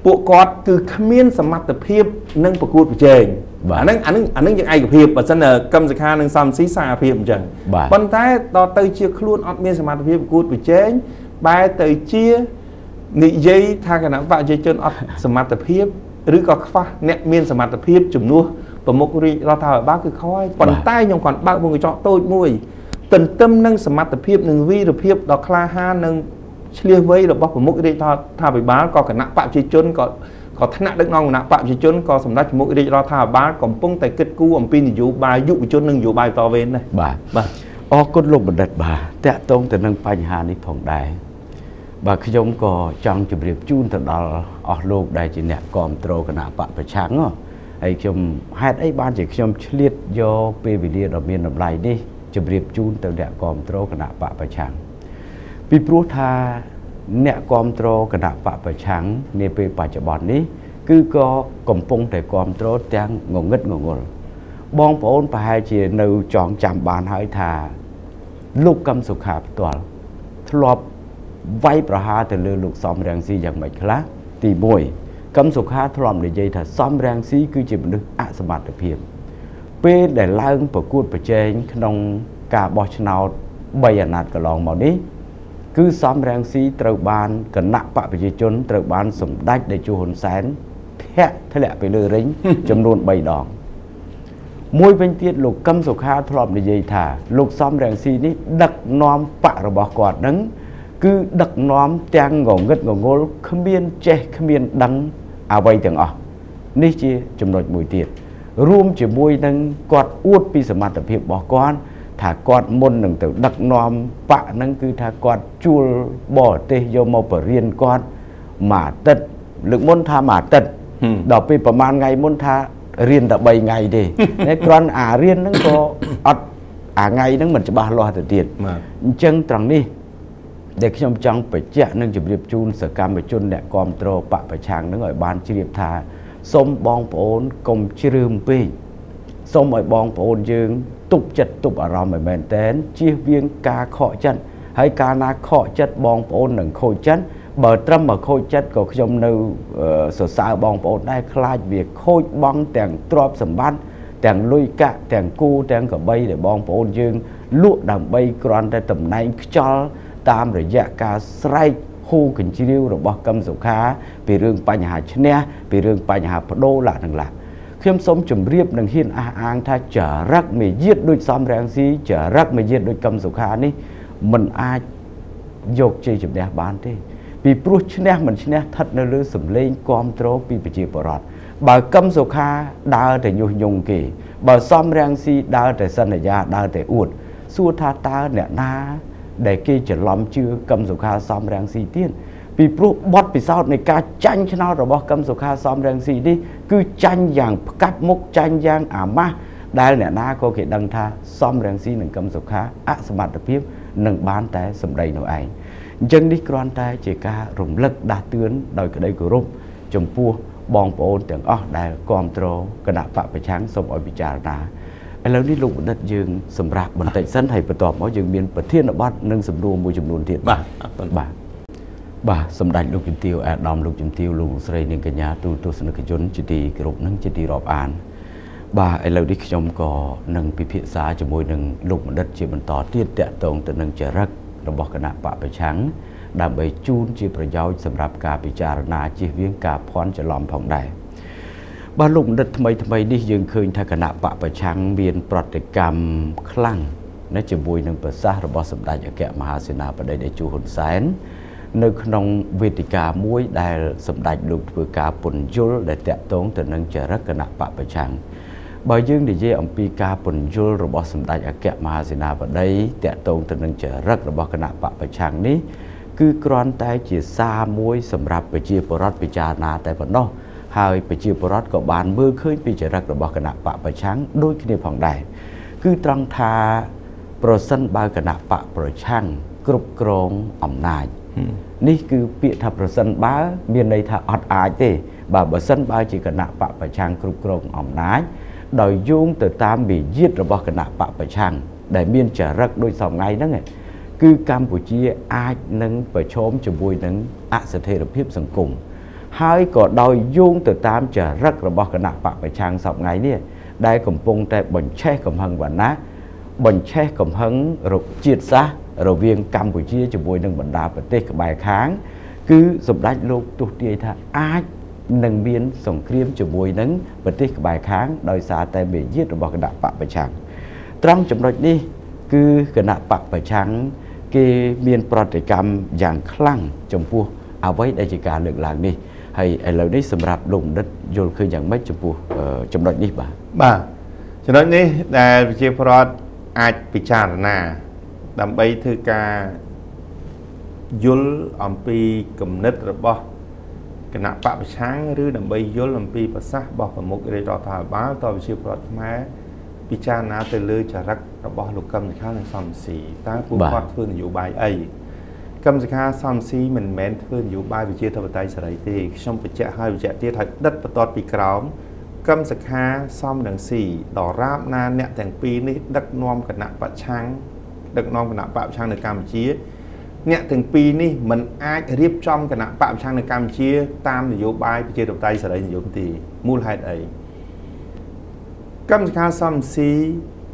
ពួកគាត់គឺគ្មានសមត្ថភាពនឹងប្រកួតប្រជែងអាហ្នឹងយើងឯកភាពបើសិនកឹមសុខានិងសំស៊ីសារភាពអញ្ចឹងប៉ុន្តែដល់ទៅជាខ្លួនអត់មានសមត្ថភាពប្រកួតប្រជែងបែរទៅជានិយាយថាគណៈបកប្រជាជនអត់សមត្ថភាពឬក៏ខ្វះអ្នកមានសមត្ថភាពជំនួសប្រមុខរាជរដ្ឋាភិបាលគឺខុសហើយប៉ុន្តែខ្ញុំគាត់បើកវងកញ្ចក់តូចមួយទន្ទឹមនឹងសមត្ថភាពនិងវីរភាពដ៏ក្លាហាននិងឆ្លៀសវៃរបស់ប្រមុខរាជរដ្ឋាភិបាលក៏គណៈបកប្រជាជនក៏ថ្នាក់ដឹកនាំគណៈបកប្រជាជនក៏សម្ដេចប្រមុខរាជរដ្ឋាភិបាលកំពុងតែគិតគូរអំពីនយោបាយយុវជននិងនយោបាយបន្តវេនដែរបាទបាទអរគុណលោកបណ្ឌិតបាទតាក់ទងទៅនឹងបញ្ហានេះផងដែរបាទខ្ញុំក៏ចង់ជម្រាបជូនទៅដល់អស់លោកដែលជាអ្នកគាំទ្រគណៈបកប្រឆាំងហើយខ្ញុំហេតុអីបានជាខ្ញុំឆ្លៀតយកពេលវេលាដ៏មានតម្លៃនេះជម្រាបជូនទៅអ្នកគាំទ្រគណៈបកប្រឆាំងពីព្រោះថាអ្នកគាំទ្រគណៈបកប្រឆាំងនាពេលបច្ចុប្បន្ននេះគឺក៏កំពុងតែគាំទ្រទាំងងងឹតងងល់បងប្អូនប្រហែលជានៅចងចាំបានហើយថាលោកកឹមសុខាផ្ទាល់ធ្លាប់វាយប្រហារទៅលើលោកសំរងស៊ីយ៉ាងម៉េចខ្លះទី1កឹមសុខាធ្លាប់និយាយថាសំរងស៊ីគឺជាមនុស្សអសមត្ថភាព ពេលដែលឡើងប្រកួតប្រជែងក្នុងការបោះឆ្នោត3អាណត្តិកន្លងមកនេះគឺសំរងស៊ីត្រូវបានគណៈបកប្រជាជនត្រូវបានសម្ដេចតេជោហ៊ុនសែនធាក់ធ្លាក់ไปលើរិញចំនួន3ដងមួយវិញទៀតលោកកឹមសុខាធ្លាប់និយាយថាលោកសំរងស៊ីនេះដឹកនាំបករបស់គាត់នឹងគឺដឹកនាំទាំងងងឹតងងល់គ្មានចេះគ្មានដឹងអ្វីទាំងអស់នេះជាចំណុចមួយទៀតរួមជាមួយនឹងគាត់អួតពីសមត្ថភាពរបស់គាត់ថាគាត់មុននឹងទៅដឹកនាំបកហ្នឹងគឺថាគាត់ជួលបរទេសយកមកបរៀនគាត់មួយអាទិត្យលើកមុនថាមួយអាទិត្យដល់ពេលប្រហែលថ្ងៃមុនថារៀនតែ3ថ្ងៃទេតែគ្រាន់អារៀនហ្នឹងក៏អត់អាថ្ងៃហ្នឹងមិនច្បាស់លាស់ទៅទៀតអញ្ចឹងត្រង់នេះដែលខ្ញុំចង់បញ្ជាក់និងជម្រាបជូនសកម្មជនអ្នកគាំទ្របកប្រឆាំងហ្នឹងឲ្យបានជ្រាបថាសូមបងប្អូនកុំជ្រើមពេកសូមឲ្យបងប្អូនយើងទប់ចិត្តទប់អារម្មណ៍ឲ្យមែនតែនជៀសវាងការខកចិត្តហើយកាលណាខកចិត្តបងប្អូននឹងខូចចិត្តបើត្រឹមមកខូចចិត្តក៏ខ្ញុំនៅសរសើរបងប្អូនដែរខ្លាចវាខូចបង់ទាំងទ្រព្យសម្បត្តិទាំងលុយកាក់ទាំងគូទាំងកបីដែលបងប្អូនយើងលក់ដើម្បីគ្រាន់តែតំណែងខ្យល់តាមរយៈការស្រែកហ៊ូកញ្ជ្រៀវរបស់កឹមសុខាពីរឿងបញ្ហាឈ្នះពីរឿងបញ្ហាបដូរឡានឹងឡាខ្ញុំសូមជម្រាបនិងហ៊ានអះអាងថាចរិតមេយាទដូចសំរងស៊ីចរិតមេយាទដូចកឹមសុខានេះមិនអាចយកជ័យជំនះបានទេពីព្រោះឈ្នះមិនឈ្នះស្ថិតនៅលើសម្លេងគាំទ្រពីប្រជាពលរដ្ឋបើកឹមសុខាដើរតែញុះញង់គេបើសំរងស៊ីដើរតែសន្យាដើរតែអួតសួរថាតើអ្នកណាដែលគេច្រឡំជឿកឹមសុខាសំរងស៊ីទៀតពីព្រោះបទពិសោធន៍នៃការចាញ់ឆ្នោតរបស់កឹមសុខាសំរងស៊ីនេះគឺចាញ់យ៉ាងផ្កាប់មុខចាញ់យ៉ាងអាម៉ាស់ដែលអ្នកណាក៏គេដឹងថាសំរងស៊ីនិងកឹមសុខាអសមត្ថភាពនឹងបានតែសម្ដីនោះឯងអញ្ចឹងនេះគ្រាន់តែជាការរំលឹកដាស់តឿនដោយក្តីគោរពចំពោះបងប្អូនទាំងអស់ដែលគាំទ្រគណៈបកប្រឆាំងសូមឲ្យពិចារណាឥឡូវនេះលោកបណ្ឌិតយើងសម្រាប់បន្តិចសិនហើយបន្ទាប់មកយើងមានប្រធានបទនិងសំណួរមួយចំនួនទៀតបាទបាទបាទសម្ដេចលោកជំទាវអាដាមលោកជំទាវលោកស្រីនាងកញ្ញាទូទស្សនិកជនជាទីគោរពនិងជាទីរាប់អានបាទឥឡូវនេះខ្ញុំក៏នឹងពិភាក្សាជាមួយនឹងលោកបណ្ឌិតជាបន្តទៀតតាក់ទងទៅនឹងចរិតរបស់គណៈបកប្រឆាំងដើម្បីជូនជាប្រយោជន៍សម្រាប់ការពិចារណាជៀសវាងការភ័ន្តច្រឡំផងដែរបាទលោកបណ្ឌិតថ្មីៗនេះយើងឃើញថាគណៈបកប្រឆាំងមានប្រតិកម្មខ្លាំងណាជាមួយនឹងប្រសាសន៍របស់សម្ដេចអគ្គមហាសេនាបតីតេជោហ៊ុនសែននៅក្នុងវេទិកាមួយដែលសម្ដេចលោកធ្វើការពន្យល់ដែលតាក់ទងទៅនឹងចរិតគណៈបកប្រឆាំងបើយើងនិយាយអំពីការពន្យល់របស់សម្ដេចអគ្គមហាសេនាបតីតាក់ទងទៅនឹងចរិតរបស់គណៈបកប្រឆាំងនេះគឺគ្រាន់តែជាសារមួយសម្រាប់ប្រជាពលរដ្ឋពិចារណាតែប៉ុណ្ណោះហើយប្រជាពលរដ្ឋក៏បានមើលឃើញពីចរិតរបស់គណៈបកប្រឆាំងដូចគ្នាផងដែរគឺត្រង់ថាប្រសិនបើគណៈបកប្រឆាំងគ្រប់គ្រងអំណាចនេះគឺពាក្យថាប្រសិនបើមានន័យថាអត់អាចទេបើសិនបើជាគណៈបកប្រឆាំងគ្រប់គ្រងអំណាចដោយយោងទៅតាមវិយាទរបស់គណៈបកប្រឆាំងដែលមានចរិតដូចសព្វថ្ងៃហ្នឹងគឺកម្ពុជាអាចនឹងប្រឈមជាមួយនឹងអស្ថិរភាពសង្គមហើយក៏ដោយយោងទៅតាមចរិតរបស់គណៈបកប្រឆាំងសព្វថ្ងៃនេះដែលកំពុងតែបញ្ឆេះកំហឹងវណ្ណៈបញ្ឆេះកំហឹងជាតិសាសន៍រវាងកម្ពុជាជាមួយនឹងបណ្ដាប្រទេសក្បែរខាងគឺសម្ដេចលោកទស្សន៍ទាយថាអាចនឹងមានសង្គ្រាមជាមួយនឹងប្រទេសក្បែរខាងដោយសារតែមេយាទរបស់គណៈបកប្រឆាំងត្រង់ចំណុចនេះគឺគណៈបកប្រឆាំងគេមានប្រតិកម្មយ៉ាងខ្លាំងចំពោះអ្វីដែលជាការលើកឡើងនេះហើយឥឡូវនេះសម្រាប់លោកបណ្ឌិតយល់ឃើញយ៉ាងម៉េចចំពោះចំណុចនេះបាទបាទចំណុចនេះដែលប្រជាពលរដ្ឋអាចពិចារណាដើម្បីធ្វើការយល់អំពីគំនិតរបស់គណៈបកប្រឆាំងឬដើម្បីយល់អំពីប្រសាសន៍របស់ប្រមុខរាជរដ្ឋាភិបាលតប្រជាពលរដ្ឋខ្មែរពិចារណាទៅលើចរិតរបស់លោកកឹមសុខានិងសំស៊ីតើពួកគាត់ធ្វើនយោបាយអីកឹមសុខាសំស៊ីមិនមែនធ្វើនយោបាយប្រជាធិបតេយ្យសេរីទេខ្ញុំបញ្ជាក់ហើយបញ្ជាក់ទៀតហើយដិតបន្ទាត់ពីក្រោមកឹមសុខាសំរងស៊ីដរាបណាអ្នកទាំងពីរនេះដឹកនាំគណៈប្រឆាំងដឹកនាំគណៈបកប្រឆាំងនៅកម្ពុជាអ្នកទាំងពីរនេះមិនអាចរៀបចំគណៈបកប្រឆាំងនៅកម្ពុជាតាមនយោបាយប្រជាធិបតេយ្យសេរីនិយមទេមូលហេតុអី កម្មសខាសំស៊ី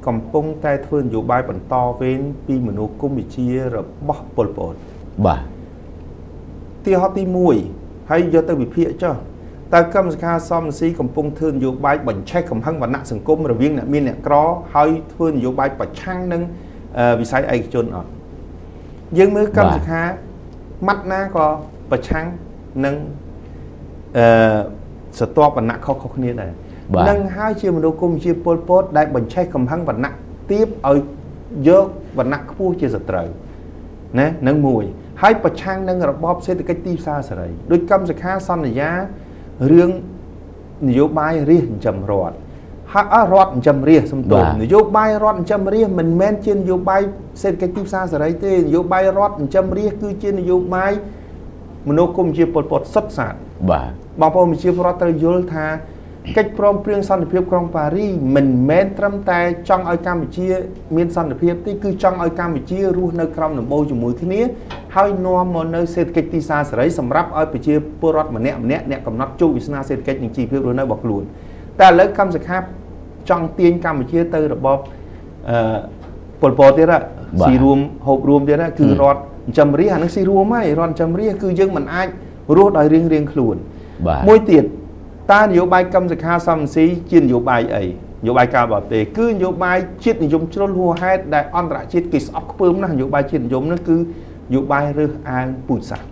កំពុងតែធ្វើនយោបាយបន្តវេនពីមនោគមវិជ្ជារបស់ប៉ុលពតបាទទីហោទី1ហើយយកទៅវិភាគចុះតើកម្មសខាសំស៊ីកំពុងធ្វើនយោបាយបញ្ឆេះកំហឹងវណ្ណៈសង្គមរវាងអ្នកមានអ្នកក្រហើយធ្វើនយោបាយប្រឆាំងនឹងវិស័យឯកជនអត់យើងមើលកម្មសខាម៉ាត់ណាក៏ប្រឆាំងនឹងសតបវណ្ណៈខុសៗគ្នាដែរនឹងហើយជាមនោគមជាពលពតដែលបញ្ឆេះកំហឹងវណ្ណៈទៀបឲ្យយកវណ្ណៈខ្ពស់ជាសត្រូវណានឹងមួយហើយប្រឆាំងនឹងរបបសេដ្ឋកិច្ចទីផ្សារសេរីដោយកម្មសខាសន្យារឿងនយោបាយរាជចិញ្ចឹមរដ្ឋហើយរដ្ឋចិញ្ចឹមរាជសំទោសនយោបាយរដ្ឋចិញ្ចឹមរាជមិនមែនជានយោបាយសេដ្ឋកិច្ចទីផ្សារសេរីទេនយោបាយរដ្ឋចិញ្ចឹមរាជគឺជានយោបាយមនោគមជាពលពតសុទ្ធសាធបាទបងប្អូនប្រជាពលរដ្ឋត្រូវយល់ថាកិច្ចព្រមព្រៀងសន្តិភាពក្រុងប៉ារីមិនមែនត្រឹមតែចង់ឲ្យកម្ពុជាមានសន្តិភាពទេគឺចង់ឲ្យកម្ពុជារស់នៅក្រោមដំបូលជាមួយគ្នាហើយនាំមកនៅសេដ្ឋកិច្ចទីផ្សារសេរីសម្រាប់ឲ្យប្រជាពលរដ្ឋម្នាក់ម្នាក់អ្នកកំណត់ជោគវាសនាសេដ្ឋកិច្ចនិងជីវភាពរស់នៅរបស់ខ្លួនតែឥឡូវកម្មសខាចង់ទាញកម្ពុជាទៅរបបប៉ុលពតទៀតស៊ីរួមហូបរួមទៀតគឺរដ្ឋចិញ្ចឹមរាជអានឹងស៊ីរួមហើយរដ្ឋចិញ្ចឹមរាជគឺយើងមិនអាចរស់ដោយរៀងរៀងខ្លួនមួយទៀតតើនយោបាយកម្មសខាសំស៊ីជានយោបាយអីនយោបាយការបរទេសគឺនយោបាយជាតិនិយមជ្រុលហួសហេតុដែលអន្តរជាតិគេស្អប់ខ្ពើមណាស់នយោបាយជាតិនិយមនោះគឺនយោបាយរើសអើងពូជសាសន៍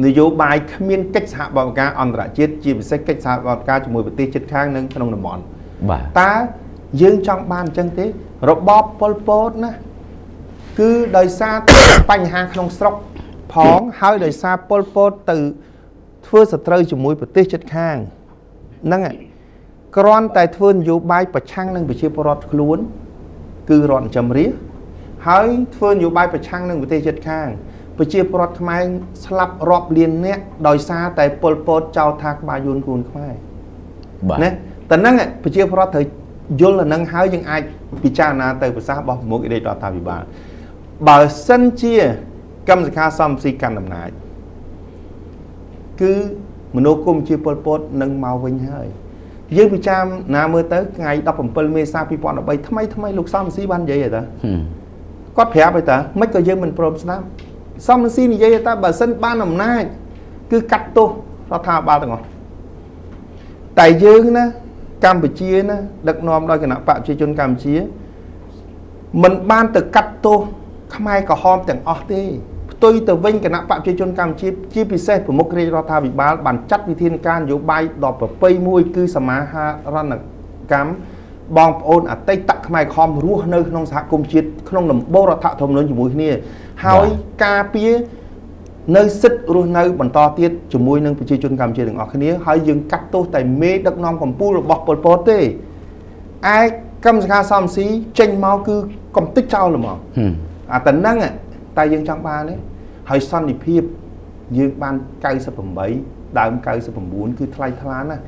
នយោបាយគ្មានកិច្ចសហប្រតិបត្តិការអន្តរជាតិជាពិសេសកិច្ចសហប្រតិបត្តិការជាមួយប្រទេសជិតខាងនិងក្នុងតំបន់បាទតើយើងចង់បានអញ្ចឹងទេរបបប៉ុលពតណាគឺដោយសារបញ្ហាក្នុងស្រុកផងហើយដោយសារប៉ុលពតទៅធ្វើសត្រូវជាមួយប្រទេសជិតខាងហ្នឹងគ្រាន់តែធ្វើនយោបាយប្រឆាំងនឹងប្រជាពលរដ្ឋខ្លួនគឺរដ្ឋចិញ្ចឹមរាជហើយធ្វើនយោបាយប្រឆាំងនឹងប្រទេសជិតខាងប្រជាពលរដ្ឋខ្មែរស្លាប់រាប់លានអ្នកដោយសារតែប៉ុលពតចោទថាក្បាលយួនខ្លួនខ្មែរបាទណាតែហ្នឹងប្រជាពលរដ្ឋត្រូវយល់អាហ្នឹងហើយយើងអាចពិចារណាទៅប្រសាសន៍របស់ប្រមុខរាជរដ្ឋាភិបាលបើសិនជាកម្មសខាសំស៊ីកាន់អំណាចគឺមនោគមជាពលពតនឹងមកវិញហើយយើងពិចារណាមើលទៅថ្ងៃ17មេសា2013ថ្មីថ្មីលោកសំស៊ីបាននិយាយអីតាគាត់ប្រាប់អីតាមិនក៏យើងមិនព្រមស្ដាប់សំស៊ីនិយាយថាបើសិនបានអំណាចគឺកាត់ទោសរដ្ឋាភិបាលទាំងអស់តែយើងណាកម្ពុជាណាដឹកនាំដោយគណៈបក្សប្រជាជនកម្ពុជាមិនបានទៅកាត់ទោសខ្មែរក្រហមទាំងអស់ទេផ្ទុយទៅវិញគណៈបក្សប្រជាជនកម្ពុជាជាពិសេសប្រមុខរាជរដ្ឋាភិបាលបានចាត់វិធានការនយោបាយដ៏ប្រពៃមួយគឺសមាហរណកម្មបងប្អូនអតីតខ្មែរក្រហមរស់នៅក្នុងសហគមន៍ជាតិក្នុងដំបូលរដ្ឋធម្មនុញ្ញជាមួយគ្នាហើយការពារនៅសិទ្ធិរស់នៅបន្តទៀតជាមួយនឹងប្រជាជនកម្ពុជាទាំងអស់គ្នាហើយយើងកាត់ទោសតែមេដឹកនាំកម្ពុជារបស់ប៉ុលពតទេឯកម្មសខាសំស៊ីចេញមកគឺកំតិចចោលហ្មងអាតែហ្នឹងតែយើងចង់បានទេហើយសន្តិភាពយើងបាន98ដើម99គឺថ្លៃថ្លាណាស់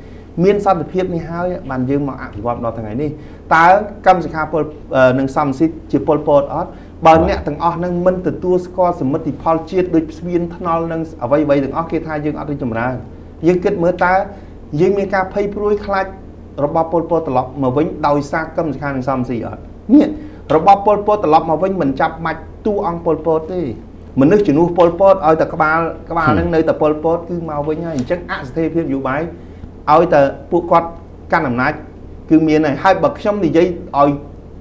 មានសន្តិភាពនេះហើយបានយើងមកអភិវឌ្ឍដល់ថ្ងៃនេះតើកម្មសខាពលនឹងសំស៊ីជាពលពតអត់បើអ្នកទាំងអស់នឹងមិនទទួលស្គាល់សមិទ្ធផលជាតិដូចស្វៀនថ្នល់នឹងអ្វីៗទាំងអស់គេថាយើងអត់រីកចម្រើនយើងគិតមើលតើយើងមានការភ័យព្រួយខ្លាចរបបពលពតត្រឡប់មកវិញដោយសារកម្មសខានឹងសំស៊ីអត់នេះរបបពលពតត្រឡប់មកវិញមិនចាប់បាច់តួអង្គពលពតទេមនុស្សជំនួសពលពតឲ្យតែក្បាលនឹងនៅតែពលពតគឺមកវិញហើយអញ្ចឹងអស្ថិរភាពនយោបាយឲ្យតែពួកគាត់កាន់អំណាចគឺមានហើយបើខ្ញុំនិយាយឲ្យ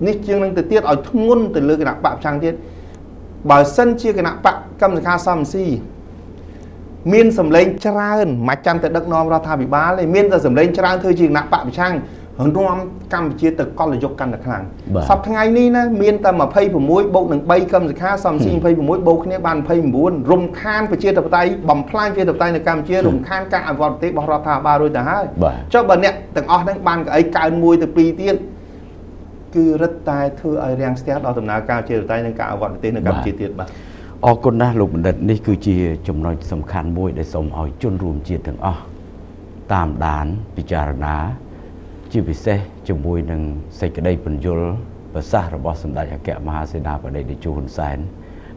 នេះជាងនឹងទៅទៀតឲ្យធ្ងន់ទៅលើគណៈបក្សប្រឆាំងទៀតបើសិនជាគណៈបក្សកម្មសខាសំស៊ីមានសម្លេងច្រើនមិនចាំតែដឹកនាំរដ្ឋាភិបាលទេមានតែសម្លេងច្រើនធ្វើជាគណៈបក្សប្រឆាំងនាំកម្ពុជាទៅកលយុគកាន់តែខ្លាំងសប្តាហ៍ថ្ងៃនេះណាមានតែ26បូកនឹង3កម្មសខាសំស៊ី26បូកគ្នាបាន29រំខានប្រជាធិបតេយ្យបំផ្លាញប្រជាធិបតេយ្យនៅកម្ពុជារំខានការអភិវឌ្ឍប្រទេសរបស់រដ្ឋាភិបាលរួចទៅហើយចុះបើអ្នកទាំងអស់ហ្នឹងបានកៅអីកើន1ទៅ2ទៀតគឺរឹតតែធ្វើឲ្យរាំងស្ទះដល់ដំណើរការប្រជាធិបតេយ្យនិងការអភិវឌ្ឍប្រទេសនៅកម្ពុជាទៀតបាទអរគុណណាស់លោកបណ្ឌិតនេះគឺជាចំណុចសំខាន់មួយដែលសូមឲ្យជនរួមជាតិទាំងអស់តាមដានពិចារណាជាពិសេសជាមួយនឹងសេចក្តីពន្យល់ប្រសាសន៍របស់សម្ដេចអគ្គមហាសេនាបតីតេជោហ៊ុនសែន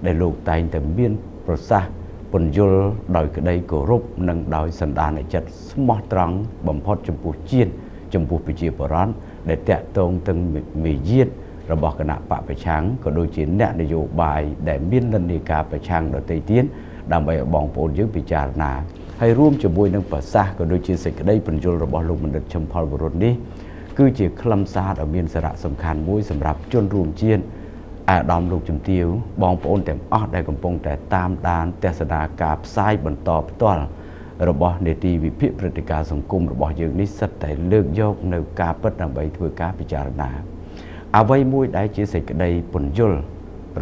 ដែលលោកតែងតែមានប្រសាសន៍ពន្យល់ដោយក្តីគោរពនិងដោយសន្តានចិត្តស្មោះត្រង់បំផុតចំពោះជាតិចំពោះប្រជាពលរដ្ឋ ដែលតាក់ទងទាំងមាយាទរបស់គណៈបកប្រឆាំងក៏ដូចជាអ្នកនយោបាយដែលមាននិន្នាការប្រឆាំងដទៃទៀតដើម្បីឲ្យបងប្អូនយើងពិចារណាហើយរួមជាមួយនឹងប្រសាសន៍ក៏ដូចជាសេចក្តីពន្យល់របស់លោកបណ្ឌិតឈឹមផលវរុណនេះគឺជាខ្លឹមសារដ៏មានសារៈសំខាន់មួយសម្រាប់ជនរួមជាតិអាដាមលោកជំទាវបងប្អូនទាំងអស់ដែលកំពុងតែតាមដានទស្សនាការផ្សាយបន្តផ្ទាល់របស់នេតិវិភាគព្រឹត្តិការណ៍សង្គមរបស់យើងនេះសិតតែលើកយកនៅការពិតដើម្បីធ្វើការពិចារណាអ្វីមួយដែលជាសេចក្តីពន្យល់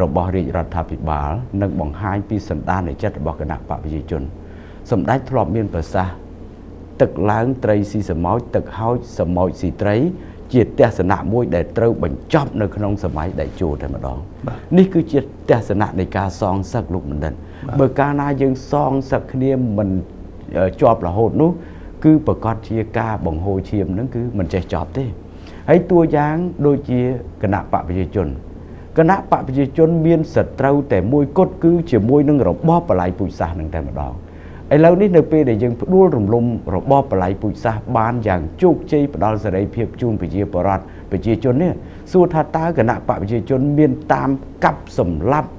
របស់រាជរដ្ឋាភិបាលនិងបង្ហាញពីសន្តានចិត្តរបស់គណៈបកប្រជាជនសម្ដេចធ្លាប់មានប្រសាសន៍ទឹកឡើងត្រីស៊ីសមោចទឹកហោចសមោចស៊ីត្រីជាទស្សនៈមួយដែលត្រូវបញ្ចប់នៅក្នុងសម័យតេជោតែម្ដងនេះគឺជាទស្សនៈនៃការសងសឹកលោកបណ្ឌិតបើកាលណាយើងសងសឹកគ្នាមិនជាប់រហូតនោះគឺប្រកាសជាការបង្ហូរឈាមនឹងគឺមិនចេះចប់ទេហើយតួយ៉ាងដូចជាគណៈបកប្រជាជនគណៈបកប្រជាជនមានសត្រូវតែមួយគត់គឺជាមួយនឹងរបបបល័យពូជសាសន៍នឹងតែម្ដងឥឡូវនេះនៅពេលដែលយើងផ្ដួលរំលំរបបបល័យពូជសាសន៍បានយ៉ាងជោគជ័យផ្ដល់សេរីភាពជូនប្រជាពលរដ្ឋប្រជាជននេះសួរថាតើគណៈបកប្រជាជនមានតាមកាប់សម្លាប់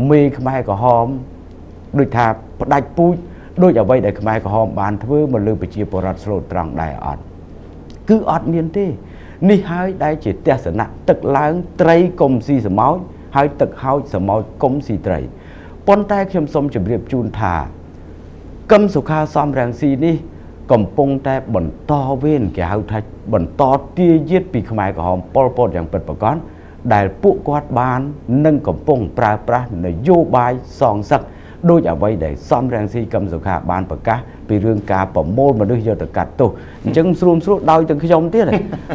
មេខ្មែរក្រហមដូចថាផ្ដាច់ពូជដូចអ្វីដែលខ្មែរក្រហមបានធ្វើមកលើប្រជាពលរដ្ឋស្លូតត្រង់ដែរអត់គឺអត់មានទេនេះហើយដែលជាទស្សនៈទឹកឡើងត្រីកុំស៊ីសមោចហើយទឹកហោចសមោចកុំស៊ីត្រីប៉ុន្តែខ្ញុំសូមជម្រាបជូនថាកឹមសុខាសំរងស៊ីនេះកំពុងតែបន្តវេនគេហៅថាបន្តទាយាទពីខ្មែរក្រហមប៉ុលពតយ៉ាងពិតប្រាកដដែលពួកគាត់បាននិងកំពុងប្រើប្រាស់នយោបាយសងសឹកដូចអ្វីដែលសំរងស៊ីកឹមសុខាបានប្រកាសពីរឿងការប្រមូលមនុស្សយកទៅកាត់ទោសអញ្ចឹងស្រួលស្រួលដោយទាំងខ្ញុំទៀត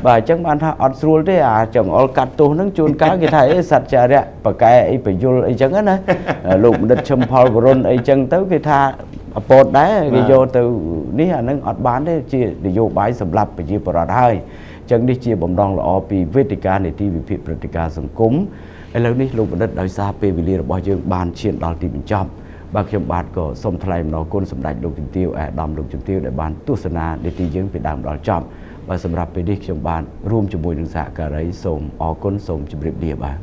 បាទអញ្ចឹងបានថាអត់ស្រួលទេអាចង្អុលកាត់ទោសហ្នឹងជួនកាលគេថាអីសត្វចារៈបកែអីបញ្យលអីចឹងណាលោកបណ្ឌិតឈឹមផលវរុណអីចឹងទៅគេថាអពតដែរគេយកទៅនេះអានឹងអត់បានទេជានយោបាយសម្រាប់ប្រជាពលរដ្ឋហើយអញ្ចឹងនេះជាបំណងល្អពីវេទិកានីតិវិភាគព្រឹត្តិការណ៍សង្គមឥឡូវនេះលោកបណ្ឌិតដោយសារពេលវេលារបស់យើងបានឈានដល់ទីបញ្ចប់បាទខ្ញុំបាទក៏សូមថ្លែងអំណរគុណសម្ដេចលោកជំទាវអាដាមលោកជំទាវដែលបានទស្សនានីតិយើងពីដើមដល់ចប់បាទសម្រាប់ពេលនេះខ្ញុំបាទរួមជាមួយនឹងសហការីសូមអរគុណសូមជម្រាបលាបាទ